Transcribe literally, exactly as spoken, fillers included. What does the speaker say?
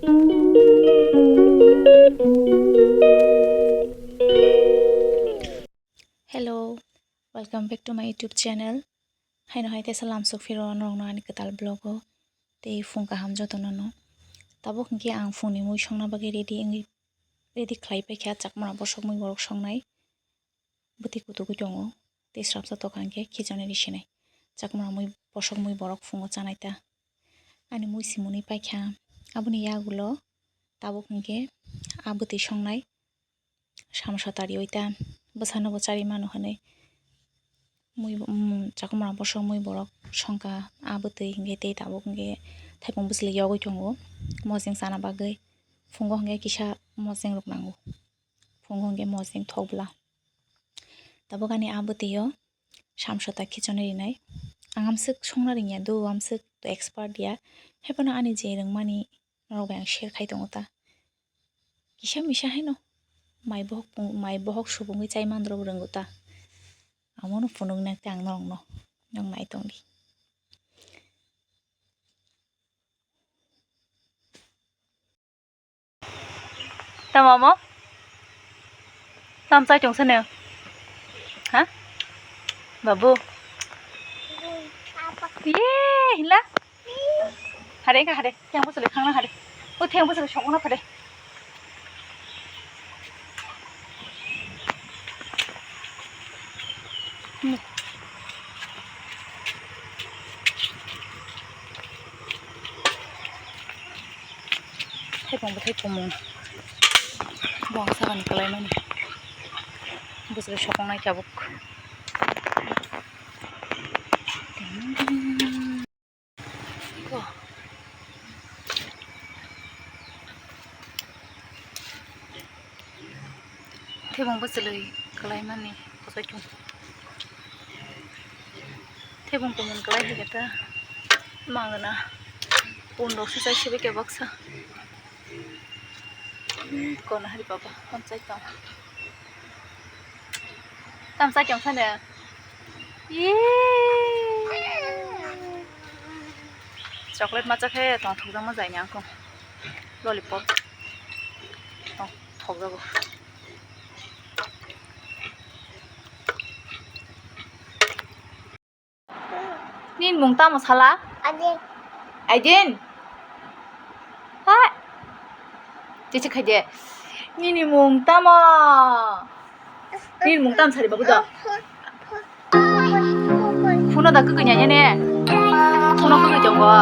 Hello, welcome back to my YouTube channel. Haino hai teisa lamsok phiro norokno ani kwtal vlog o. Tei phung kaham jotono no. Tabuk hinkhe ang phungni mui songna bagwi ready wngwi, ready khlai paikha, chakmara bosok mui borok songnai. Bwtwi kutugwi tongo. Tei srapsa tokha hinkhe khichoni risinai. Chakmara mui bosok mui borok phungo chanai ta. Ani mui simunwi paikha. Aboni yagulo tabuk hinkhe a bwtwi songnai. Samsa tariwi ta bwsano bo chari mano hinwi mui, mm, chakmara bosok mui borok songkha a bwtwi hinkhe tei tabuk hinkhe thaipung bwchwlwi yogwi tongo mojeng chana bagwi. Phungo hinkhe kisa mojeng rok nango. Phungo hinkhe mojeng thok bwla. Tabuk ani a bwtwi o samsa ta khichonwi rinai. Ang amswk songna ringya do, amswk to expert ya. Haiphano ani je rwngmani norok bai ang share khai tongo ta. Kisa misa haino mai bohok pung-, mai bohok subungwi chai mandrop rwngo ta. Amono phunuknai khe ang norokno, norok nai tongdi. Tamo amo? Tam chai tong sene? Ha? Babu? Ye, hila? Hare ka hare, theng bwswlwi khangna hare. O theng bwswlwi sokna hare. Thaipung bwthai kumung. Bo ang sakani kwlaimani. Bwswlwi soknai tabuk. Thebung bwchwlwi kwlaimani kochai thung. Thebung kumun kwlai hai khe ta mangana. Pun rok se chai sibui khe baksa. Kono hari baba, pon chai tong. Tam chai tong sane. Yee. Chocolate macha khe tong thokjakma jaini ang kong. Lollipop. Tong thokjago. Nini mung tamo sala? Aidin. Aidin? Hai. Chichi khaide. Nini mung tamo? Nini mung tam sari babu do? Phuno da kwkwi nya ne? Phuno kwkwi tongo.